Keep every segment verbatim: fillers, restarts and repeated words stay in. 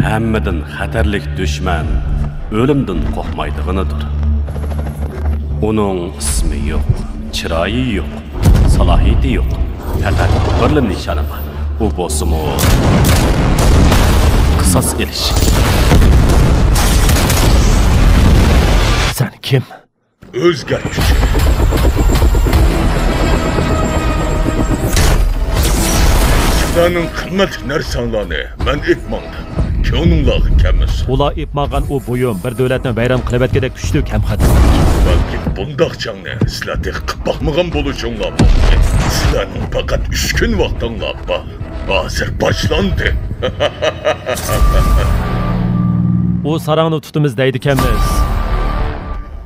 ھەممىدىن خەتەرلىك دۈشمەن ئۆلۈمدىن قورقمايدىغىنىدۇر. ئۇنىڭ ئىسمى يوق، چىرايى يوق، سالاھىيىتى يوق. پەقەت بىرلا نىشانى بار. ئۇ بولسىمۇ قىساس ئېلىش. سەن كىم؟ ئۆزگەرتكۈچى. سىلەرنىڭ قىممەتلىك نەرسەڭلارنى مەن ئېلىپ ماڭدىم. كۆڭلۈڭلارغا كەلمىسۇن. ئۇلار ئېلىپ ماڭغان ئۇ بۇيۇم بىر دۆلەتنى ۋەيران قىلىۋەتكۈدەك كۈچلۈك ھەم خەتەرلىك. بەلكىم بۇنداق جەڭنى سىلەر تېخى قىلىپ باقمىغان بولۇشۇڭلار مۇمكىن. سىلەرنىڭ پەقەت ئۈچ كۈن ۋاقتىڭلار بار. ھازىر باشلاندى. ئۇ ساراڭنى تۇتىمىز دەيدىكەنمىز.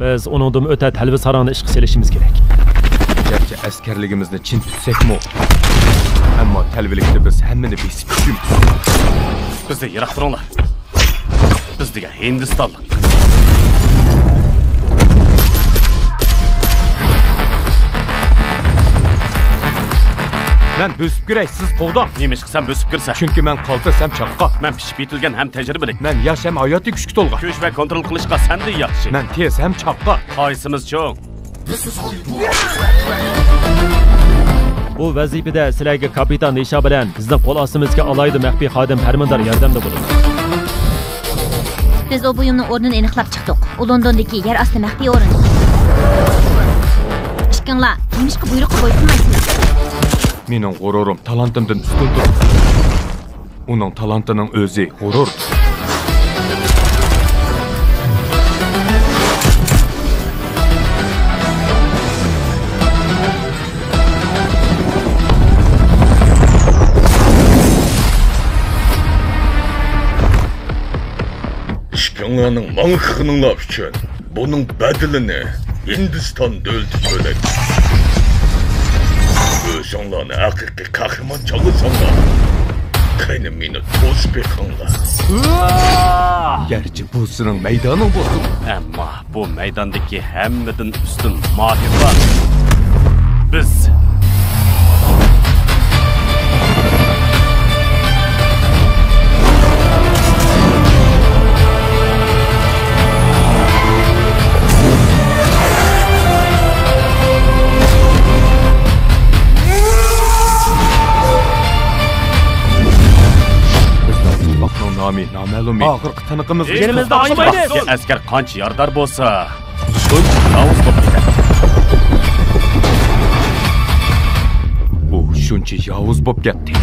بىز ئۇنىڭدىنمۇ ئۆتە تەلۋە ساراڭنى ئىشقا سېلىشىمىز كېرەك. گەرچە ئەسكەرلىكىمىزنى چىڭ تۇتساقمۇ، ئەمما تەلۋىلىكتە بىز ھەممىنى بېسىپ كۈچىمىز. بىزدىن يىراق تۇرۇڭلار. بىز دېگەن ھىندىستانلىق. مەن بۆسۈپ كىرەي، سىز قوغداڭ. نېمىشقا سەن بۆسۈپ كىرىسەن؟ چۈنكى مەن قالتىس ھەم چاققان. مەن پىشىپ يېتىلگەن ھەم تەجرىبىلىك. مەن ياش ھەم ھاياتىي كۈچكە تولغان. كۈچ ۋە كونترول قىلىشقا سەندىن ياخشى. مەن تېز ھەم چاققان. قايسىمىز چوڭ؟ بۇ ۋەزىپىدە سىلەرگە كاپىتان نىشا بىلەن بىزنىڭ قول ئاستىمىزدىكى ئالاھىدە مەخپىي خادىم پەرماندار ياردەمدە بولىدۇ. بىز ئۇ بۇيۇمنىڭ ئورنىنى ئېنىقلاپ چىقتۇق. ئۇ لوندوندىكى يەر ئاستى مەخپىي ئورۇن. ئىككىڭلار نېمىشقا بۇيرۇققا بويسۇنمايسىلەر؟ مېنىڭ غۇرۇرۇم تالانتىمدىن ئۈستۈن تۇرىدۇ. ئۇنىڭ تالانتىنىڭ ئۆزى غۇرۇر. ئىككىڭلارنىڭ ماڭا قىلغىنىڭلار ئۈچۈن بۇنىڭ بەدىلىنى ھىندىستان دۆلىتى تۆلەيدۇ. ئۆزۈڭلارنى ھەقىقىي قەھرىمان چاغلىساڭلار، قېنى مېنى توسۇپ بېقىڭلار. گەرچە بۇ سېنىڭ مەيدانىڭ بولسىمۇ، ئەمما بۇ مەيداندىكى ھەممىدىن ئۈستۈن ماھىرلار بىز. بىزنىڭ ئىتتىپاقنىڭ نامى نامەلۇم. ئاخىرقى تىنىقىمىز. جېنىمىزنى ئايىمايلى. ئەسكەر قانچە يارىدار بولسا، شۇنچە ياۋۇز بولۇپ كېتەتتى. ئۇ شۇنچە ياۋۇز بولۇپ كەتتى.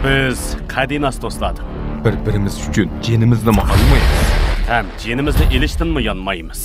بىز قەدىناس دوستلاردىن. بىر-بىرىمىز ئۈچۈن جېنىمىزنىمۇ ئايىمايمىز. ھەم جېنىمىزنى ئېلىشتىنمۇ يانمايمىز.